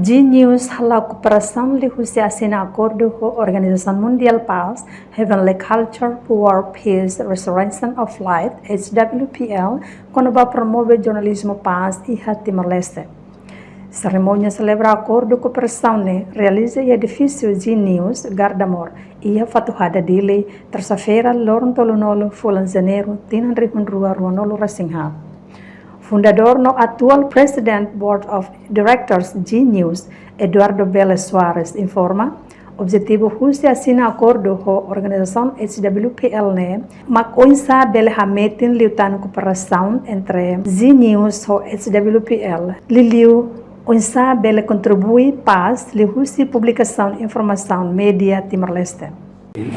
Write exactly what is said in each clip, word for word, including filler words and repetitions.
G News hala'o kooperasaun liuhusi asina akordu ho Organizasaun Mundiál Pás, Heavenly Culture, Poor, Peace, Restoration of Light, H W P L, kona-ba promove jornalizmu pás iha Timor-Leste. Serimónia selebra akordu kooperasaun ne'e realiza iha edifísiu G News, Garda Mor, iha Fatuhada, Dili, tersa-feira, loron tolunulu, fulan Janeiru, tinan rihun rua ruanulu-resin-haat. Fundadór no atuál President Board of Directors G News, Eduardo Bele Soares, informa, objetivu husi asina akordu ho organizasaun H W P L ne'e mak oinsá bele hametin liután kooperasaun entre G News ho H W P L, liuliu oinsá bele kontribui pás liuhusi publikasaun informasaun média Timor-Leste.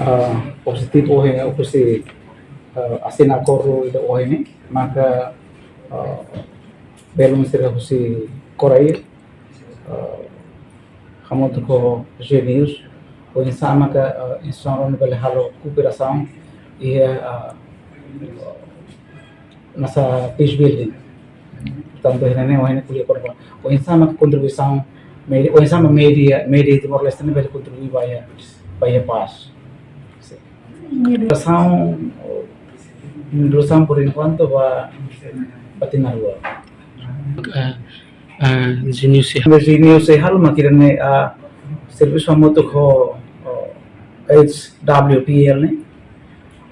Ah, objetivu ohin, husi, ah, asina akordu ida ohin ne'e, maka, ah, belun sira husi CORAIR, ah, hamutuk ho G News, oinsá maka, ah, instituisaun rua ne'e bele halo kooperasaun iha, ah, nu'udar peace building. Portantu, iha ne'e, ohin ne'e ko'alia kona-ba oinsá maka kontribuisaun média, oinsá maka média, média Timor-Leste ne'e bele kontribui ba iha, ba iha pás. Sin. Relasaun, relasaun por enkuantu ba, ba tinan rua. Ah, ah, G News ya. G News ya halo mak ida-ne'e, ah, servisu hamutuk ho, oh, H W P L ne'e.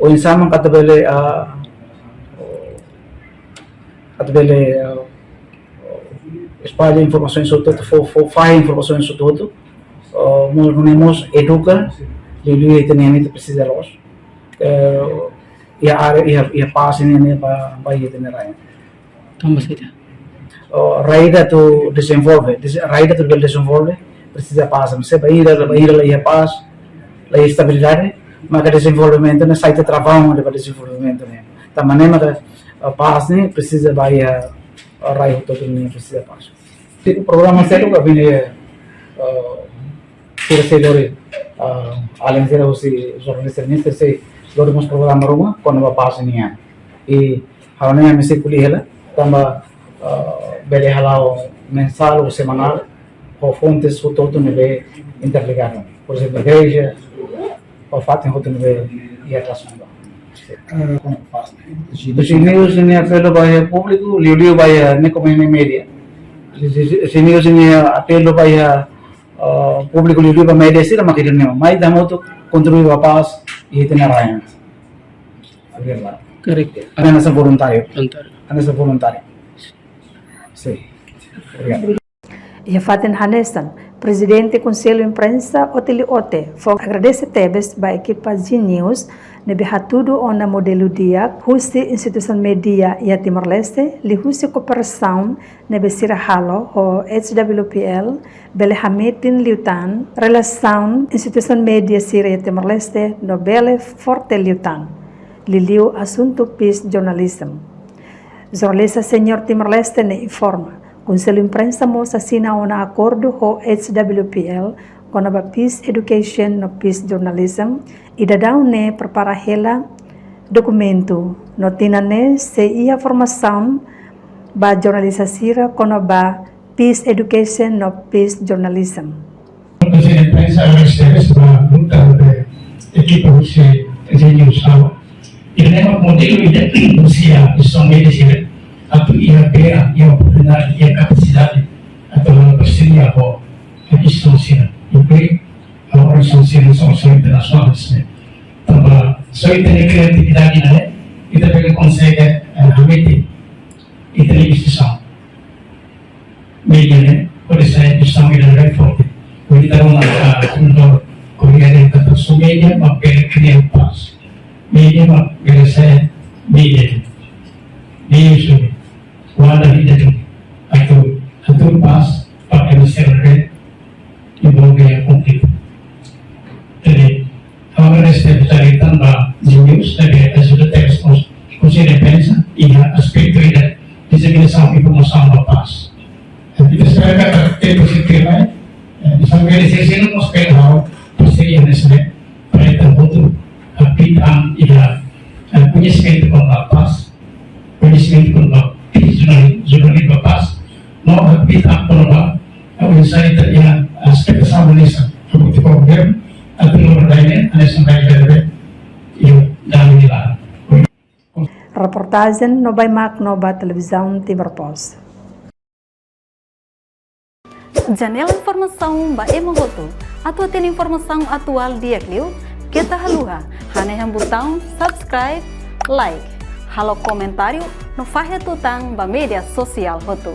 Oinsá mak atu bele, ah, atu bele, ah, espalla informasaun hotu-hotu, fó, fó, fahe informasaun hotu-hotu, ah, mós, nune'e mós eduka, liuliu ita-nia ema ita presiza loos. Eh, iha área, iha, iha pás ne'e, ne'e ba, ba iha ita-nia rain. Tanba saida? Oh, rai ida atu dezenvolve, dez-, rai ida atu bele dezenvolve, presiza pás. Se bainhira, bainhira la iha pás, la iha estabilidade, maka dezenvolvimentu ne'e sai tiha travau ba dezenvolvimentu ne'e. Tanba ne'e maka, eh, pás ne'e presiza ba iha, eh, rai hotu-hotu ne'e presiza pás. Sin, programa seluk ami, eh, sira sei lori, eh, alin sira husi jornalista nian sei lori mós programa ruma kona-ba pás nian. I ha'u hanoin ami sei ko'alia hela, tanba, eh, bele hala'o mensál ou semanál, ho fontes hotu-hotu ne'ebé interligadu. Por ezemplu, igreja, ho fatin hotu ne'ebé iha relasaun ba. Eh, kona-ba pás ne'e. G News nia apelu ba iha públiku, liuliu ba iha ne'e komu iha média. G News nia apelu ba iha, eh, públiku liuliu ba média sira mak ida-ne'e. Mai ita hamutuk kontribui ba pás iha ita-nia rain. Obrigadu. Korretu. Hanesan voluntáriu. Voluntáriu. Hanesan voluntáriu. Sin. Obrigadu. Iha fatin hanesan, Prezidente Konsellu Imprensa, Otili Ote, fó agradese tebes ba ekipa G News ne'ebé hatudu ona modelu di'ak husi instituisaun média iha Timor-Leste, liuhusi kooperasaun ne'ebé sira halo ho H W P L, bele hametin liután relasaun instituisaun média sira iha Timor-Leste no bele forte liután, liuliu asuntu peace journalism. Jornalista senior Timor-Leste ne'e informa, Konsellu Imprensa mós asina ona akordu ho H W P L kona-ba peace education no peace journalism, i daudaun ne'e prepara hela dokumentu, no tinan ne'e sei iha formasaun ba jornalista sira kona-ba peace education no peace journalism. Konsellu Imprensa agradese tebes ba luta de ekipa husi G News halo. Ida-ne'e mak modelu ida husi instituisaun média sira atu iha bea, iha oportunidade, iha kapasidade atu halo parseria ho instituisaun sira, inklui ho instituisaun sira, instituisaun internasionál sira. Tanba só ita-nia kriatividade ne'e, ita bele konsege, eh, hametin ita-nia instituisaun média ne'e, hodi sai instituisaun ida ne'ebé forte. Hodi ita rona, ah, fundadór ko'alia dehan katak só média mak bele kria pás. Média mak bele sai média. Média só. Kuandu ida tu, atu, atu pás, para que não se envolve iha konflitu. Jadi, ha'u agradese tebes ba G News, ne'ebé ajuda tebes mós Konsellu Imprensa iha aspetu ida diseminasaun informasaun ba pás. Ita espera katak tempu sei tuir mai, eh, sambil di sini mós bele halo parseria hanesan ne'e, para ita hotu, ah, habitu an iha, eh, koñesimentu kona-ba pás, koñesimentu kona-ba peace, jornal-, jornalizmu ba pás, no habitu an kona-ba Oinsá ita iha espetasaun hanesan, ha'u buka governu atu nu'udar ida-ne'e, hanesan rai bebé, iha dalan ida. Reportajen no Baimak no ba Televizaun Timor Post. Janela informasaun ba ema hotu. Atu hatene informasaun atuál di'ak liu, keta haluha hanehan butaun subscribe, like, halo komentáriu no fahe tutan ba média sosiál hotu.